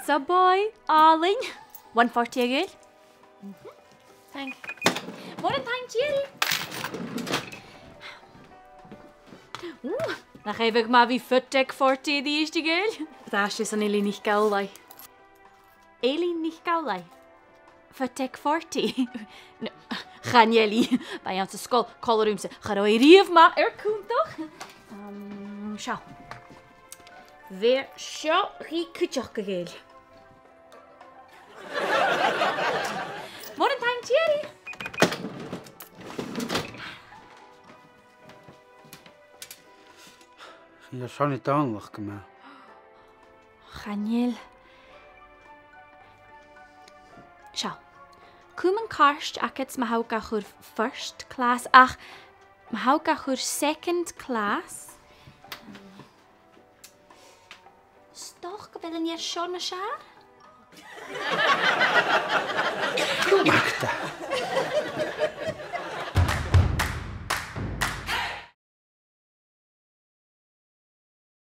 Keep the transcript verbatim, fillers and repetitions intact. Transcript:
Sa bhoi, àlainn. One forty, a ghaoil. Taing. Mòran taing, tìoraidh. Ù, nach e bhiodh math a bhith Footek forty a-rithist, a ghaoil? Tha sibh airson Eilidh NicAmhlaigh. Eilidh NicAmhlaigh? Footek forty? No, chan eil i. Bha i anns an sgoil còmhla riumsa. Cha robh i a-riamh math air cunntadh. Um, seo. Bheir seo dhuibh cuideachd, a ghaoil. Mòran taing, tìoraidh. Chan eil Seonaidh Dòmhnallach gu math. Chan eil. Seo. Cumaidh an cairt agad ma tha thu ga chur first class, ach ma tha thu ga chur second class, 's dòcha gu bheil an fhear seo nas fheàrr. Magda.